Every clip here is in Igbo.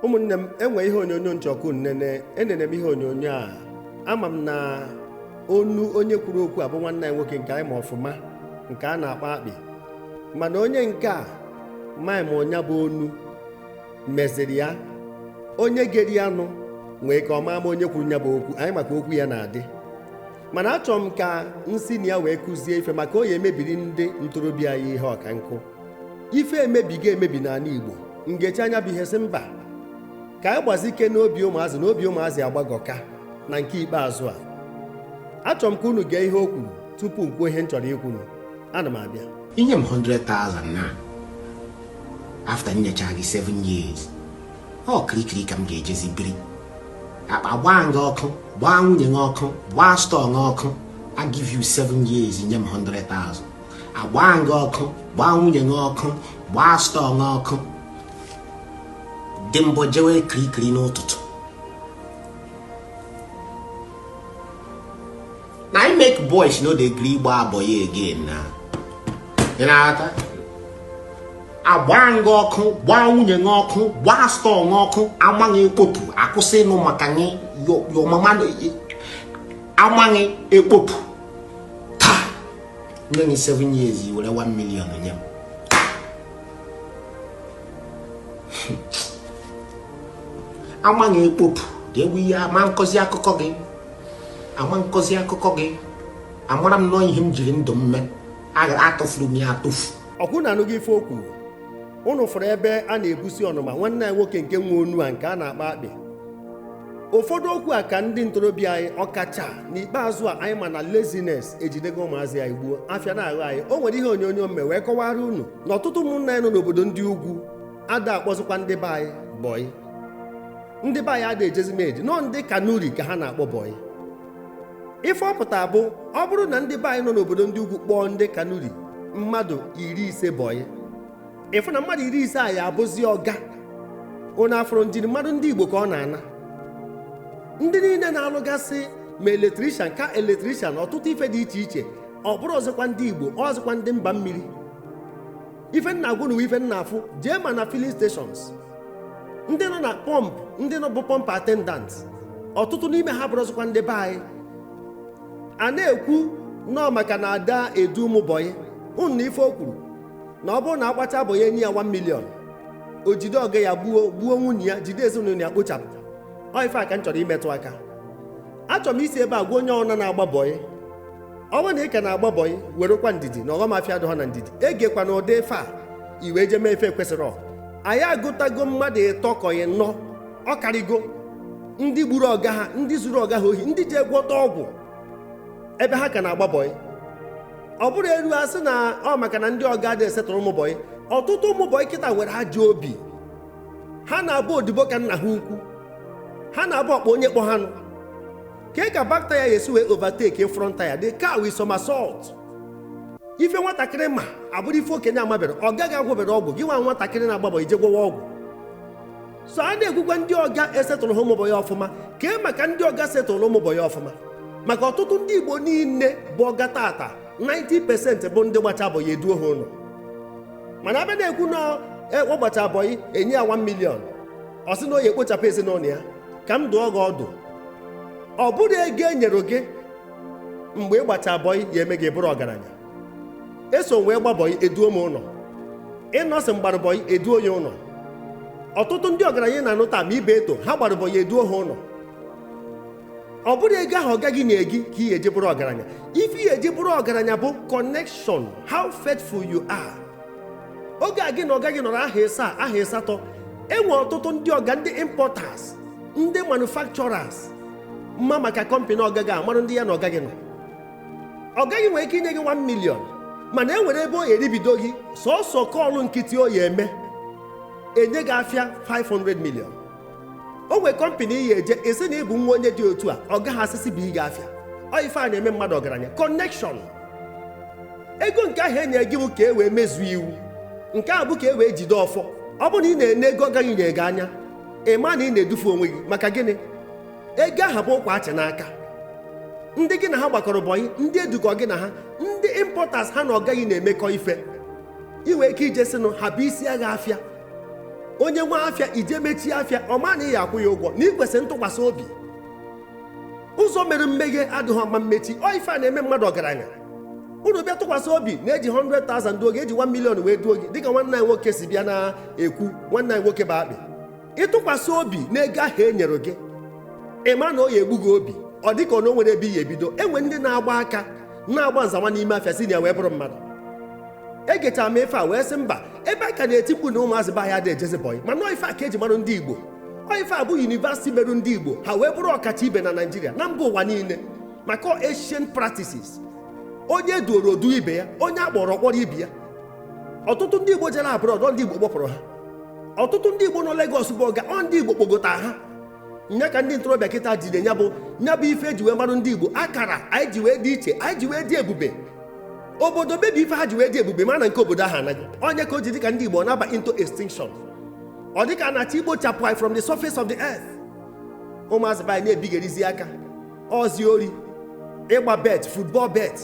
Ụmụnne m, enwe ihe onyonyo nchọkụ nnene. Enene m ihe onyonyo a, ama m na onu onye kwuru okwu abụ nwanne anyị nwoke nke anyị ma ọfụma, nke a na-akpọ Akpị. Mana onye nke a maị ma ọnya bụ onu meziri ya, onye geri ya nụ nwee ka ọ maa ma onye kwuru ya bụ okwu anyị maka okwu ya na-adị. Mana achọrọ m ka nsi na ya wee kụzie ife maka o ya emebiri ndị ntorobịa anyị ihe ọka nkụ. Ife emebigo emebi n'ala Igbo, ngechi anya bụ ihe sị mba ka anyị gbazike n'obi ụmụazị na obi ụmụazị agbagọka. Na nke ikpeazụ a, achọrọ m ka unu gee ihe o kwuru tupu m kwuo ihe m chọrọ ikwuru. Ana m abịa. Inye m 100,000 na after nyecha gị 7 years, ọ kirikiri ka m ga-ejezi biri. Akpa gbaa nga ọkụ, gbaa nwunye gị ọkụ, gbaa store gị ọkụ. I give you 7 years, nye m 100,000. Agbaa nga ọkụ, gbaa nwunye gị ọkụ, gbaa store gị ọkụ. Dị mbọ jewe kirikiri n'ụtụtụ. Na I make boys no dey gree gbaa boy again na. Ị na-aghọta? Agbaa nga ọkụ, gbaa nwunye gị ọkụ, gbaa store gị ọkụ, amaghị ekpopụ, akwụsị ịnụ maka gị, your mama amaghị ekpopụ. Taa, nye gị 7 years, i were 1 million nye m. Amaghị ekpopụ, dị egwu ihe ama nkọzi akụkọ gị, ama nkọzi akụkọ gị, amara m nọọ ihe m jiri ndụ m mee, atụfuru m ya atụfu. Ọkwụ na anụghị ife o kwuru. Unu fụrụ ebe a na-ebusi ọnụma nwanne anyị nwoke nke nwe onu a nke a na-akpọ Akpị. Ụfọdụ okwu a ka ndị ntorobịa anyị ọkacha n'ikpeazụ a anyị ma na laziness ejidego ụmụazị anyị gbuo afịa na-aghọ anyị. O nwere ihe onyonyo mme wee kọwara unu na ọtụtụ ụmụnna anyị nọ n'obodo ndị ugwu ada akpọzikwa ndị be anyị bọyị. Ndị be anyị ada ejezi maid, nọ ndị Kanuri ka ha na-akpọ bọyị. Ife ọ pụta bụ ọ bụrụ na ndị be anyị nọ n'obodo ndị ugwu kpọọ ndị Kanuri mmadụ 50 bọyị, ịfụ na mmadụ 50 a ya abụzi ọga. Ụnụ afụrụ njirimara ndị Igbo ka ọ na-ana. Ndị niile na-alụgasị ma electrician ka electrician, ọtụtụ ife dị iche iche, ọ bụrụ ọzọkwa ndị Igbo, ọzọkwa ndị mba mmiri. Ife nna agwụ n'uwe ife nna afụ, jee ma na filling stations, ndị nọ na pump, ndị nọ bụ pump attendant, ọtụtụ n'ime ha bụrụ ọzọkwa ndị be anyị. A na-ekwu nọọ maka na ada edu ụmụ bọyị. Unu na ife o kwuru na ọ bụrụ na agbacha bọyị enyi ya 1 million, o jide ọga ya gbuo, gbuo nwunye ya, jide ezinụlọ ya kpochapụ. Ọ ife a ka m chọrọ imetụ aka. Achọrọ m isi ebe a gwa onye ọna na-agba bọyị, ọ bụrụ na ị ka na-agba bọyị, werekwa ndidi na ọghọm afịa adịghọ na ndidi. Egekwa na ụdị ife a iwee jee mee ife kwesịrị. Anyị agụtago mmadụ ịtọ kọyị nọ, ọ karịgo ndị gburu ọga ha, ndị zuru ọga ha ohi, ndị ji gwọta ọgwụ ebe ha ka na-agba bọyị. Ọ bụrụ eru asị na ọ maka na ndị ọga dị esetụrụ ụmụ bọyị. Ọtụtụ ụmụ bọyị kịta nwere ajọ obi, ha na-abụ odibo ka nna ha ukwu, ha na-abụ ọkpọ onye kpọ ha nụ. Kee ka back tire ya esi wee overtake front tire? The car will somersault. Ife nwatakịrị ma abụrụ ife okenye amabere, ọ gaghị agwọbere ọgwụ gị nwa nwatakịrị na-agbabọ ije gwọwa ọgwụ. So a na-ekwukwa ndị ọga esetụrụ ha ụmụ bọyị ọfụma. Kee maka ndị ọga setụrụ ụmụ bọyị ọfụma? Maka ọtụtụ ndị Igbo niile bụ ọga tata, 90% bụ ndị gbacha bọyị eduo ha ụlọ. Mana abịa na-ekwu na ọ gbacha bọyị enye ya 1 million, ọ sị na o ya ekpochapụ ezinụlọ ya. Ka m dụọ gị ọdụ, ọ bụrụ ego e nyere gị mgbe ị gbacha bọyị ya eme gị bụrụ ọgaranya. Eso wee gba bọyị eduo m ụlọ, ịnọsị mgbara bọyị eduo ya ụlọ. Ọtụtụ ndị ọgaranya na-anụ taa ma ibe eto ha gbara bọyị eduo ha ụlọ. Ọ bụrụ ego ahụ ọ gaghị nye gị ka ị eji bụrụ ọgaranya. Ife ị eji bụrụ ọgaranya bụ connection, how faithful you are. Oge a gị na ọga gị nọrọ aha ịsaa, aha ịsatọ, enwe ọtụtụ ndị ọga, ndị importers, ndị manufacturers mma maka company ọgaghị amarụ ndị ya na ọgaghị nọ. Ọgaghị nwere ike inye gị 1 million, mana e nwere ebe o eribido gị sọsọ call nkịtị o ya eme enye gị afịa 500 million. O nwere company ị ya eje esi na ịbụ nwa onye dị otu a, ọ gaghị asịsị bụ ịga afịa. Ọ ife a na-eme mmadụ ọgaranya, connection. Ego nke ahụ enye gị bụ ka e wee mezuo iwu, nke a bụ ka e wee jide ọfọ. Ọ bụrụ na ị na-ene ego ọgaghị nye gị anya, ị ma na ị na-edufu onwe gị. Maka gịnị? Ego ahụ bụ ụkwa achị n'aka ndị gị na ha gbakọrọ bọyị, ndị edukọ gị na ha, ndị importers ha na ọgaghị na-emekọ ife. Ị nwere ike ije sịnụ ha bụ isi agha afịa. Onye nwe afịa ije mechie afịa, ọ ma na ị ya akwụ ya ụgwọ, na ị kwesịrị ntụkwasị obi. Ụzọ mere mmeghe adịghị ọma mmechi. Ọ ife a na-eme mmadụ ọgaranya. Unu bịa tụkwasị obi na-eji 100,000 duo gị, eji 1 million wee duo gị, dịka nwanne anyị nwoke si bịa na-ekwu. Nwanne anyị nwoke bụ akpị. Ịtụkwasị obi n'ego ahụ e nyere gị, ị ma na ọ ya egbu gị obi. Ọ dịka ọ na o nwere ebe iyi ebido. Enwe ndị na-agba aka na-agba nzama n'ime afịa, si na ya wee bụrụ mmadụ. Egechara m ife a wee sị mba, ebe a ka na-eti mkpu na ụmụazị be anyị adị ejezi bọyị, mana ọ ife a ka eji marụ ndị Igbo. Ọ ife a bụ university merụ ndị Igbo ha wee bụrụ ọkacha ibe na Naịjirịa, na mba ụwa niile, maka ancient practices. Onye duoro odu ibe ya, onye akpọrọ ọkpọrọ ibe ya. Ọtụtụ ndị Igbo jere abroad, ọ ndị Igbo kpọpụrụ ha. Ọtụtụ ndị Igbo nọ Lagos bụ ọga, ọ ndị Igbo kpọgota ha. Nya ka ndị ntorobịa kịta jide nya bụ ife eji wee marụ ndị Igbo, akara anyị ji wee dị iche, anyị ji wee dị ebube. Obodo mebi ife ha ji wee dị ebube, mana nke obodo ahụ anaghị onye ka o ji dị ka ndị Igbo ọ na-aba into extinction. Ọ dị ka a na-achọ ikpochapụ anyị from the surface of the earth. Ụmụazị be anyị na-ebigerizi aka ozi ori, ịgba bet, football bet,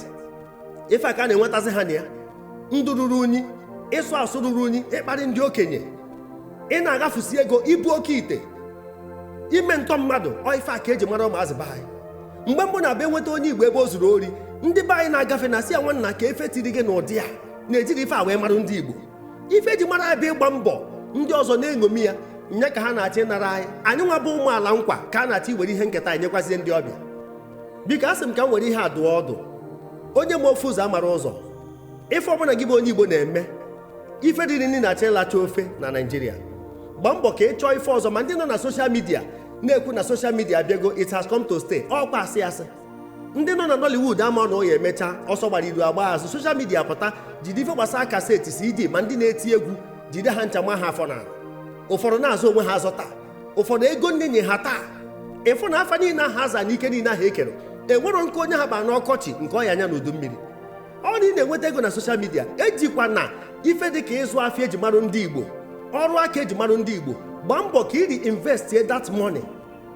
ife a ka a na-enwetazi ha na ya. Ndụ ruru unyi, ịsụ asụ ruru unyi, ịkparị ndị okenye, ị na-agafusi ego, ibu oke ite, ime ntọ mmadụ. Ọ ife a ka eji mara ụmụazị be anyị. Mgbe mbụ na-abịa enweta onye Igbo ebe o zuru ori, ndị be anyị na-agafe na si ya, "Nwanna, ka efe tiri gị n'ụdị a na-ejiri ife a wee marụ ndị Igbo?" Ife eji mara ebe ịgba mbọ, ndị ọzọ na-eṅomi ya. Nya ka ha na-achọ ịnara anyị. Anyị nwa bụ ụmụala nkwa ka a na-achọ iwere ihe nketa anyị nyekwazie ndị ọbịa. Biko, asị m ka m were ihe a dụọ ọdụ. Onye ma ofu ụzọ amara ụzọ. Ife ọbụla gị bụ onye Igbo na-eme, ife riri nri na-achọ ịlacha ofe na Naịjirịa, gbaa mbọ ka ị chọọ ife ọzọ. Ma ndị nọ na social media na-ekwu na social media abịago, it has come to stay, ọkwa asị asị. Ndị nọ na Nollywood ama na ọ ya emecha ọsọ gbara iru agba azụ. Social media pụta jide ife gbasara cassette, CD, ma ndị na-eti egwu, jide ha ncha ma ha afọ n'ala. Ụfọdụ na-azụ onwe ha azọ taa, ụfọdụ ego nne nye ha taa. Ịfụ na afa niile ahụ aza n'ike niile ahụ ekere, enwero nke onye ha baa n'ọkọchị nke ọ ya anya n'udu mmiri. Ọ na ị na-enweta ego na social media, ejikwa na ife dị ka ịzụ afịa eji marụ ndị Igbo, ọrụ aka eji marụ ndị Igbo. Gbaa mbọ ka iri invest that money.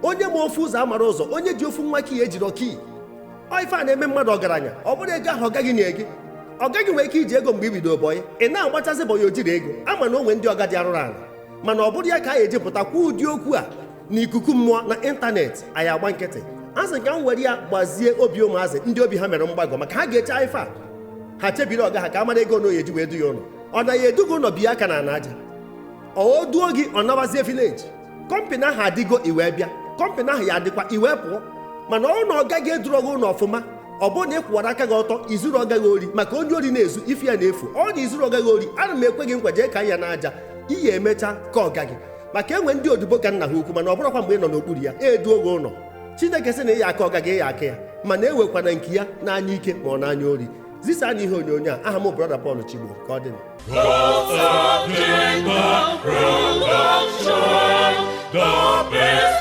Onye ma ofu ụzọ amara ụzọ, onye ji ofu nwa kii ejiri ọkii. Ọ ife a na-eme mmadụ ọgaranya. Ọ bụrụ ego ahụ ọ gaghị nye gị, ọ gaghị nwee ike iji ego mgbe i bido bọyị, ị na-agbachazi bọyị, o jiri ego ama na onwe ndị ọga dị arụrụ ala. Mana ọ bụrụ ya ka a ejipụta kwuo ụdị okwu a n'ikuku mmụọ na ịntanetị, anyị agba nkịtị. A sị ka m were ya gbazie obi ụmụazị ndị obi ha mere mgbagọ, maka ha ga-eche ife a ha chebiri ọga ha ka a mara ego na oyi eji wee du ya ụlọ. Ọ naghị eduga ụlọ biya aka na ana aja. Ọ duo gị, ọ nabazie village. Company ahụ adịgo iwee bịa, company ahụ ya adịkwa iwee pụọ. Mana ọ na ọ gaghị eduru gị ụlọ ọfụma. Ọ bụrụ na ị kwụwara aka gị ọtọ, izuru ọgaghị ori, maka onye ori na-ezu ife ya na-efu. Ọ na izuru ọgaghị ori, ana m ekwe gị nkwa, jee ka ya n'aja iyi emecha ka ọ gaghị, maka enwe ndị odibo ka nna ha ukwu. Mana ọ bụrụkwa mgbe ị nọ n'okpuru ya eduo gị ụlọ, Chineke sị na ịya aka ọgaghị, ịya aka ya, mana ewekwana nke ya n'anya ike ma ọ n'anya ori. Zisa na ihe onyonyo a. Aha m Brother Paul Chigbo. Ka ọ dị. God's the production, the best.